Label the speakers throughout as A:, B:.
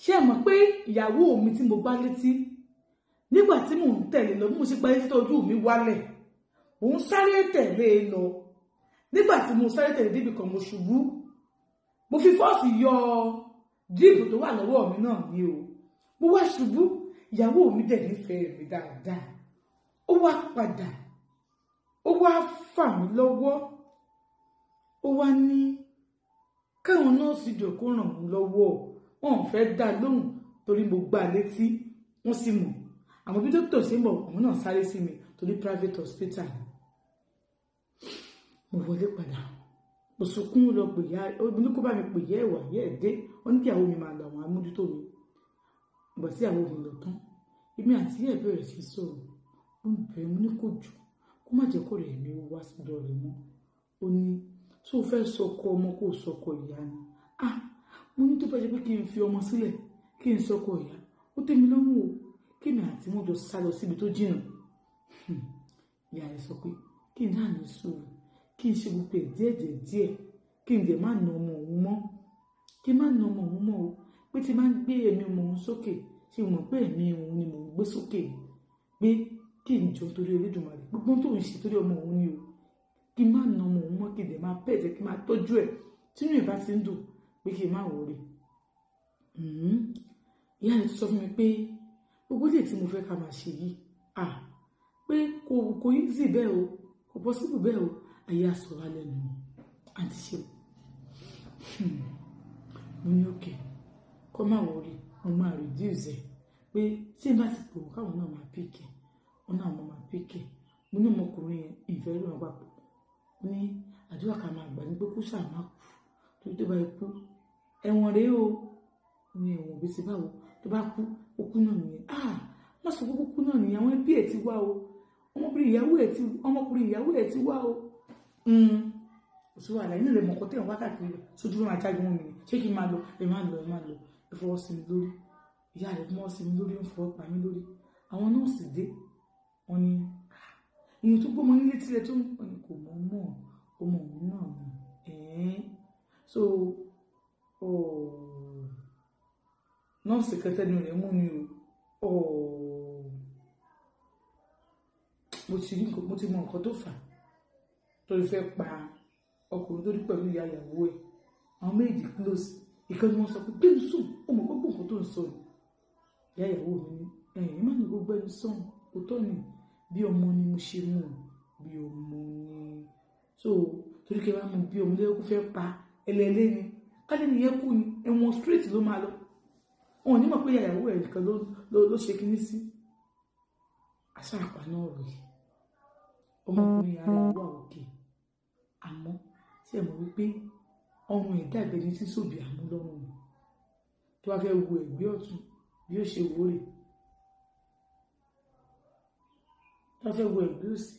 A: Ṣé ẹ mọ̀ pé ìyàwó mi tí mo gbá létí nígbà tí mò ń tẹ̀lé lọ, bí mo ṣe gbá létí tó ojú mi wálẹ̀, òun sáré tẹ̀lé lọ. Nígbà tí mo sáré tẹ̀lé débi kan, mo ṣubú, mo fi fọ́ọ̀sì yọ díìpù tó wà lọ́wọ́ mi náà ni o. Mo wá ṣubú, ìyàwó mi dẹ̀ nífẹ̀ẹ́ mi dáadáa, ó wá padà, ó wá fà mí lọ́wọ́, ó wá ní káwọn nọ́ọ̀sì jọ kó ràn mí lọ́wọ́. Wọn ò fẹ́ dá lóhùn torí mo gbá létí, wọ́n sì mọ̀. Àmọ́ bí dókítà ṣe ń bọ̀, àwọn náà sáré sí mi torí private hospital. Mo wọlé padà, mo sunkún lọ pè ya, ó ní kó bá mi pè yẹ ẹwà yẹ ẹ dé. Ó ní kí ìyàwó mi máa lọ àwọn amójútó mi. Ìgbà tí ìyàwó mi lọ tán, èmi àti ẹ bẹ̀rẹ̀ sí sọ̀rọ̀. Ó ń bẹ̀ mí ní kò jù kó má jẹ́ kó rẹ̀ mi wá sọ́dọ̀ rẹ̀ mọ́. Ó ní tó fẹ́ sọkọ ọmọ kó sọkọ ìyá ni. Ah, mo ní tó fẹ́ jẹ́ pé kí n fi ọmọ sílẹ̀ kí n sọkọ ìyá, ó tẹ́ mi lọ́rùn o, kí èmi àti wọn jọ sá lọ síbi tó jìnnà. Ìyá rẹ̀ sọ pé kí n náà ní sùúrù, kí n ṣe gbogbo ẹ̀ díẹ̀ díẹ̀ díẹ̀, kí n dẹ̀ má na ọmọ òun mọ́, kí n má na ọmọ òun mọ́ o, pé tí máa ń gbé ẹ̀mí ọmọ òun sókè, ṣé mo mọ̀ pé ẹ̀mí òun ni mò ń gbé sókè, pé kí n jọ torí Olódùmarè, gbogbo tó ń ṣe torí ọmọ òun ni o, kí n má na ọmọ òun mọ́, kí n dẹ̀ máa pẹ̀ jẹ́ kí n máa tọ́jú ẹ̀ tínú ẹ̀ bá ti ń dùn, pé kí n má wọrí. Ìyá rẹ̀ tó sọ fún mi pé gbogbo ilé tí mo fẹ́ ká máa ṣe yìí, ah, pé kò easy bẹ́ẹ̀ o, kò possible bẹ́ẹ̀ o. Ayé àsọ̀rọ̀ alẹ́ nù àǹtí ṣe. Mo ní òkè kọ́ máa wọrí, mo máa reduce ẹ̀, pé tí n bá ti pè wọ́n káwọn náà máa píkì, wọn náà máa píkì. Mo ní ọmọkùnrin yẹn ìfẹ́ rí wọn papọ̀. Mo ní àdúrà ká máa gbà ní pé kó ṣáà má kú, torí tó bá ikú ẹ̀wọ̀n rèé o. Ní ẹ̀wọ̀n bí ti báwo, tó bá kú ó kú náà nìyẹn. Ah, má sọ pé kó kú náà nìyẹn, àwọn ẹbí ẹ̀ ti wá o, ọmọkùnrin ìyàwó ẹ̀ ti wá o. Kò sí wàhálà, inú rẹ̀ mọ̀kọ́ tẹ̀ wá káàkiri sójú ló máa jáde mọ́ mi ni, ṣé kí n máa lọ? Ẹ máa lọ, ẹ máa lọ, ẹ fọwọ́ sí mi lórí. Ìyá rẹ̀ mọ́ sí mi lórí, ó ń fọwọ́ pa mí lórí. Àwọn nọ́ọ̀sì dé, wọ́n ní ìyẹn tó gbọ́mọ nílé tilẹ̀ tó ń ní kò mọ̀ mọ̀ ọmọ òun náà ni. So nọ́ọ̀sì kẹtẹ́nu rẹ̀ mú mi o. Mo ti mọ nǹkan tó fà á tó fẹ́ pa ọkùnrin tó rí pẹ̀lú ìyá ìyàwó ẹ̀. Àwọn méjì close, ìkan ni wọ́n sọ pé gbẹ́nu sùn, ó mọ̀ gbogbo nǹkan tó ń sọ ni. Ìyá ìyàwó mi ní ẹ̀yìn má ní gbogbo ẹnu sọ̀hún, òótọ́ ni, bí ọmọ ni mo ṣe mú, bí ọmọ ni. So torí kí ẹ bá mú bí ọmọ lẹ́yìn kó fẹ́ pa ẹlẹ́lẹ́ ni, kálẹ̀ nìyẹn kú ni, ẹ̀wọ̀n straight ló máa lọ. Wọn ò ní mọ̀ pé ìyá ìyàwó ẹ̀ nìkan ló ṣe kinní sí. Àṣà àpá náà rèé, ọmọkùnrin ara ẹ̀ wà òkè, àmọ́ tí ẹ mọ̀ wípé ọrùn ẹ̀ dàbí ẹni tí sòbí àmúlọ́rùn ni. Tó bá fẹ́ wo ẹ̀gbẹ́ ọ̀tún bí ó ṣe wò rè, tó bá fẹ́ wo ẹ̀gbẹ́ òsì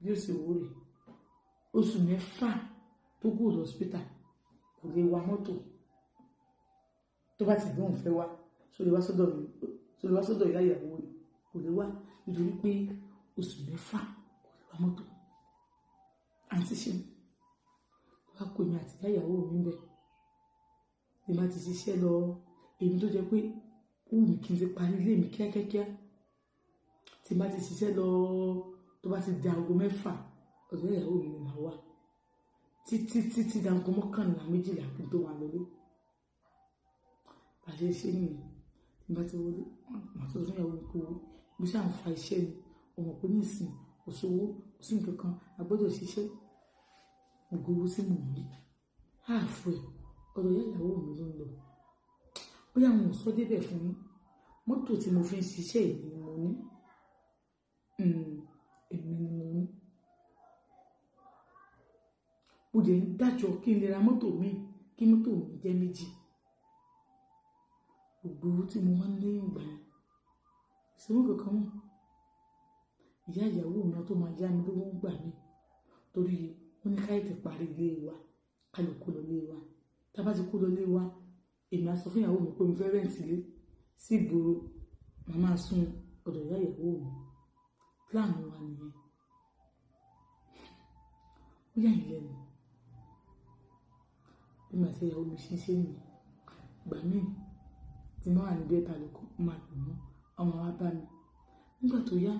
A: bí ó ṣe wò rè. Oṣù 6 tó kúrò lọ́sípítà kò lè wa mọ́tò. Tó bá ti gbé òun fẹ́ wá, tó lè wá sọ́dọ̀ mi, tó lè wá sọ́dọ̀ ìyá ìyàwó rẹ̀, kò lè wá nítorí pé oṣù 6 kò lè wa mọ́tò. Àǹtí ṣe wá kó èmi àti ìyá ìyàwó mi bẹ̀. Èmi àti ṣiṣẹ́ lọ, èmi tó jẹ́ pé ó wù mí kí n ti parí ilé mi kíákíákíá. Tí bá ti ṣiṣẹ́ lọ, tó bá ti di aago 6, ọ̀dọ̀ ìyàwó mi ni màá wà títí títí di aago 11, 12 kí n tó wà lọlé. Bá ṣe ṣe nìyẹn. Tí bá ti wọlé, màá tó fún ìyàwó mi kó owó. Mo ṣáà ń fa iṣẹ́ mi, ọmọ pé nísìn kò sówó, kò sí nǹkan kan, a gbọ́dọ̀ ṣiṣẹ́. Gbogbo owó tí mò ń rí, háàfù ẹ̀, ọ̀dọ̀ ìyá ìyàwó mi ló ń lọ. Bóyá àwọn ò sọ débẹ̀ fún mi, mọ́tò tí mo fi ń ṣiṣẹ́ èmi ni mo ní. Èmi ni mo ní. Mo dẹ̀ ń dájọ́ kí n lè ra mọ́tò mi, kí mọ́tò mi jẹ́ méjì. Gbogbo owó tí mo wá ń lé ìgbà yẹn, ìṣòro kankan mọ́. Ìyá ìyàwó mi tó máa yá mi lówó ń gbà mí torí wọ́n ní ká ètè parí ilé wa, ká lè kó lọ ilé wa. Tá bá ti kó lọ ilé wa, èmi á sọ fún ìyàwó mi pé mo fẹ́ rẹ́ǹtì ilé sí ìgboro, màá máa sùn ọ̀dọ̀ ìyá ìyàwó mi. Plan wa nìyẹn. Ó yà yín lẹ́nu. Bí màá ṣe ìyàwó mi ṣe ń ṣe nìyẹn. Ìgbà míì, Tí mo wà ní bẹ́ẹ̀ balẹ̀ kan, mo máa pè wọ́n, àwọn wá bá mi. Nígbà tó yá,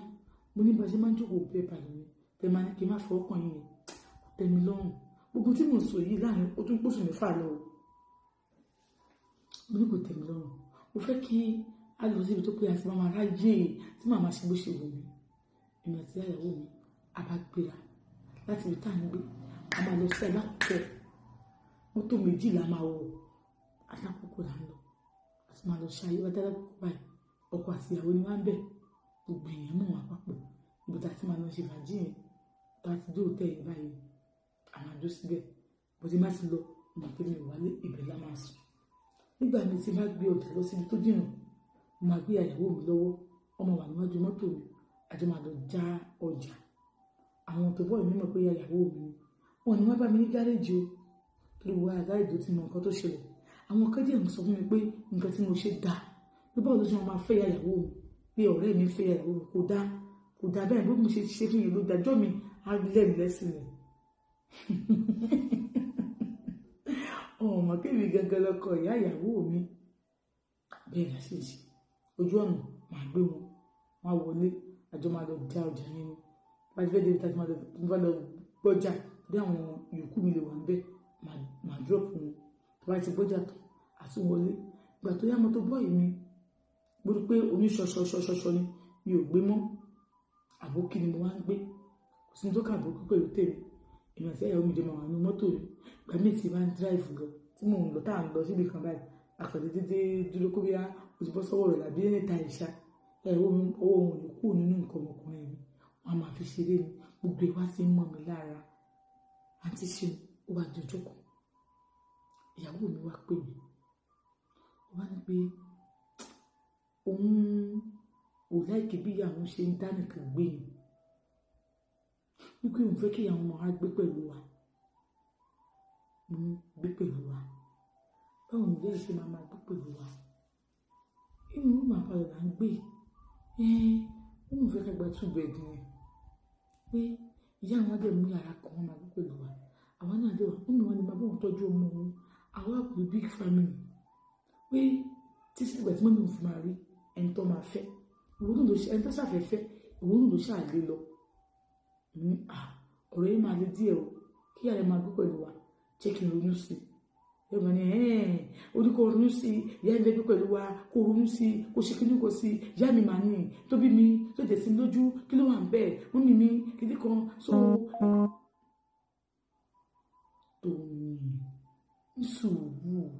A: mo ní bá ṣe máa ń jókòó bẹ́ẹ̀ balẹ̀ mi, tẹ máa ní kí n má fọwọ́ kàn yín yẹn, kò tẹ́ mi lọ́rùn. Gbogbo tí mo sọ yìí láàrin ó tún pósù mẹ́fà lọ. Mo ní kò tẹ́ mi lọ́rùn. Mo fẹ́ kí a lọ síbi tó pé àti máa ráyè tí màá máa ṣe bó ṣe wù mí. Èmi àti ìyàwó mi a bá gbéra láti ibi tá à ń gbé, a máa lọ sí Alákòókò. Mọ́tò méjì la máa wọ̀, Alákòókò là ń lọ. A ti máa lọ ṣayé wá dé Alákòókò báyìí. Ọkọ àti ìyàwó ni wọ́n ń bẹ̀. Gbogbo èèyàn mọ̀ wá papọ̀. Ibi tá a ti máa lọ ṣe fàájì yẹn, tá a ti dé hòtẹ́ẹ̀lì báyìí, a máa dúró síbẹ̀. Bó ti má ti lọ, mo mọ̀ pé mi ò wálé, ibẹ̀ la máa sùn. Nígbà mi tí bá gbé ọjà lọ síbi tó jìnnà, mo máa gbé ìyàwó mi lọ́wọ́, ọmọ wà níwájú mọ́tò mi, a jọ máa lọ já ọjà. Àwọn tó bọ́ mi mọ̀ pé ìyàwó mi ni. Wọ́n ní wọ́n bá mi ní gáréèjì o. Torí wọ́n ará gáréèjì tó ti mọ nǹkan tó ṣẹlẹ̀. Àwọn kan díẹ̀ ń sọ fún mi pé nǹkan tí mo ṣe dà. Bí báwo ló ṣe máa fẹ́ ìyàwó mi? Pé ọ̀rẹ́ mi fẹ́ ìyàwó mi kò dá. Kò dá bẹ́ẹ̀ bí mo ṣe ṣe fún yẹn ló dájọ́ mi, á lẹ́nu lẹ́sìn rẹ̀. Ọmọ kébì gangan lọkọ ìyá ìyàwó mi. Bẹ́ẹ̀ la ṣe ṣe. Ojú ọ̀nà màá gbé wọn, wọ́n á wọlé, a jọ máa lọ já ọjà yẹn ni. Bá ti fẹ́ débi tá a ti máa lọ gbọ́jà, bí àwọn yòókù mi lè wà níbẹ̀, màá drop wọn. Tó bá ti gbọ́jà tán, a tún wọlé. Ìgbà tó yá mọ́tò bọ́ọ̀yì mi, mo rí pé omi ṣọṣọṣọṣọ ni, mi ò gbé mọ́. Àbókí ni mo wá ń gbé. Kò sí ní tó kà àbókí pẹ̀lú tèmi. Èmi àti ìyàwó mi jọ máa wà nínú mọ́tò mi. Ìgbà míì tí máa ń drive lọ, tí mò ń lọ tá à ń lọ síbi kan báyìí, àkàndé dédé dúró kó bóyá ó ti bọ́ sọ́wọ́ rẹ̀ làbí níta ìṣá. Ìyàwó mi, ọwọ́ wọn ò ní kúrò nínú nǹkan ọmọkùnrin mi. Wọ́n á máa fi ṣeré ni. Gbogbo ẹ̀ wá sí ń mọ́ mi lára. Àǹtí Ṣeun, ó wá di ọjọ́ kan. Ìyàwó mi wá pè mí. Ó wá ní pé òun ò láìkí bí ìyá òun ṣe ń dá nìkan gbé ni. Wípé òun fẹ́ kí ìyá òun máa gbé pẹ̀lú wa. Mo ní gbé pẹ̀lú wa. Báwo ni ìyá ṣe máa máa gbé pẹ̀lú wa? Inú room àpàlọ̀ là ń gbé. Òun fẹ́ ká gba 2 bed yẹn. Pé ìyá àwọn dẹ̀ mú yàrá kan wọ́n máa gbé pẹ̀lú wa. Àwọn náà dẹ̀ wá, mummy wọn ni bàbá òun tọ́jú ọmọ òun. Àwa pẹ̀lú big family. Pé títí ìgbà tí mummy òun fi máa rí ẹni tó máa fẹ́. Ìwọ náà ló ṣe, ẹni tó ṣàfẹ́ fẹ́, ìwọ náà ló ṣáà lé lọ. Ọ̀rọ̀ yìí máa le díẹ̀ o. Kí ìyá rẹ̀ máa gbé pẹ̀lú wa. Jẹ́ kí n ronú sí i. Ẹ máa ní, ó ní kó ronú sí i, ìyá mi fẹ́ gbé pẹ̀lú wa, kó ronú sí i, kó ṣe kíní kó sí i, ìyá mi máa ní, tó bí mi, tó jẹ̀ sí mi lójú, kí ló wà ń bẹ̀, mummy mi, kíní kan, so. Tòun ní sùúrù.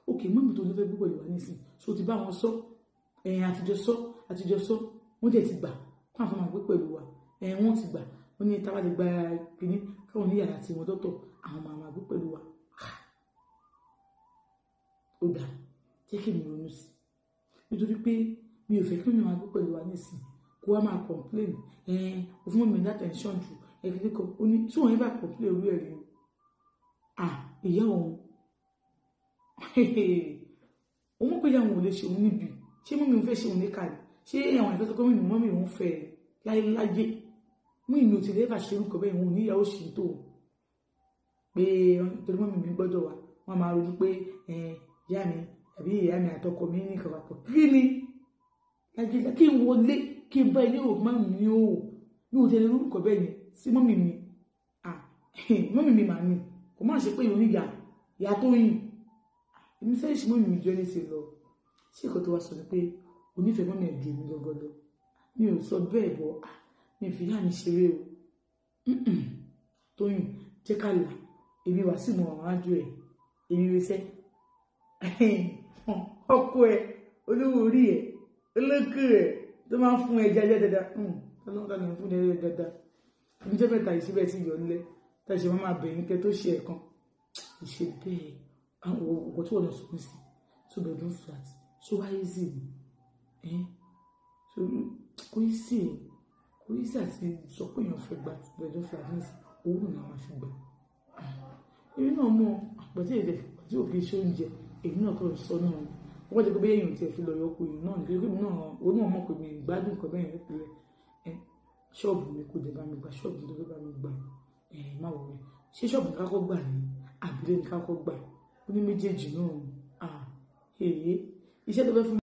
A: Òkè mummy tó ló fẹ́ gbé pẹ̀lú wa nísìn, so ti bá wọn sọ, àtijọ́ sọ, wọ́n dẹ̀ ti gbà, kó àwọn máa gbé pẹ̀lú wa, wọ́n ti gbà, wọ́n ní táwa lè gba kíní, káwọn ní yàrá tiwọn lọ́tọ̀, àwọn máa máa gbé pẹ̀lú wa. Ó dáa, jẹ́ kí mi ronú sí i. Nítorí pé mi ò fẹ́ kí mi máa gbé pẹ̀lú wa nísìn, kó wá máa complain, o fún mummy ní attention jù, kíní kan, ó ní tí òun bá complain orí ẹ̀ rí o. Ìyá òun. Òun mọ̀ pé ìyá òun ò lè ṣe òun níbi. Ṣé mummy òun fẹ́ ṣe òun ní kàlẹ̀? Ṣé àwọn ìfẹ́ tó kọ́ mummy òun fẹ́ láyéláyé? Mummy mi ò ti lè bá ṣe orúkọ bẹ́ẹ̀, òun ò ní ìyàwó ṣì ń tó. Pé torí mummy mi gbọ́dọ̀ wá, wọ́n máa rojú pé ìyá mi àbí ìyá mi àtọkọ mi ní nǹkan papọ̀. Kí ni? Kí n wọlé, kí n bá ilé òkú mummy mi ó. Mi ò tẹ̀lé orúkọ bẹ́ẹ̀ yẹn sí mummy mi. Mummy mi màá ní. Kò má ṣe pé ìròyìn ìyá, ìyá tó yìn. Èmi fẹ́ ṣe mummy mi jọ ní ti lọ. Ṣé nǹkan tó wá sọ ni pé onífẹ̀ẹ́ mummy ẹ̀ ju èmi gangan lọ? Mi ò sọ bẹ́ẹ̀ bọ̀, mi fi ìyá mi ṣeré o. Tóyìn, jẹ́ ká là. Èmi wá sí mọ àwọn ájú ẹ̀. Èmi wẹsẹ́. Ọkọ ẹ̀, olówó orí ẹ̀, olókè ẹ̀ tó máa ń fún ẹ jẹjẹ dáadáa. Ọlọ́run ta ni ń fún ẹ jẹjẹ dáadáa. Èmi jẹ́ mẹ́ta yìí síbẹ̀ tí yọ̀ ńlẹ̀. Tá a ṣe máa bẹ̀yìn kẹ́ tó ṣe ẹ̀kan. Ìṣe bẹ́ẹ̀. Àwọn ọkọ̀ tí wọ́n lọ sùn sí. 2 bedroom flat. Ṣé wá easy ni? Kò easy. Kò easy àti sọ pé èèyàn fẹ́ gba 2 bedroom flat nísìnyí. Owó náà máa fi gbà. Èmi náà mọ̀ àpótí èdè tí ò kì í ṣe oúnjẹ. Èmi náà kọ́ sọ náà. Wọ́n jẹ́ pé bóyá èèyàn tiẹ̀ fi lọ yọkù èèyàn náà nítorí pé èmi náà, òun náà mọ̀ pé mi gbádùn nǹkan bẹ́ẹ̀ nípìnlẹ̀. Ṣọ́ọ̀bù mi kò dé bá mi gbà, ṣọ́ọ̀bù mi tó bá mi gbà. Má wọ̀ mí. Ṣé ṣọ́ọ̀bù ní ká kọ́ gbà ni? Àbílẹ̀ ní ká kọ́ gbà? Ó ní méjèèjì náà. Èyí. Iṣẹ́ tó fẹ́ fún mi.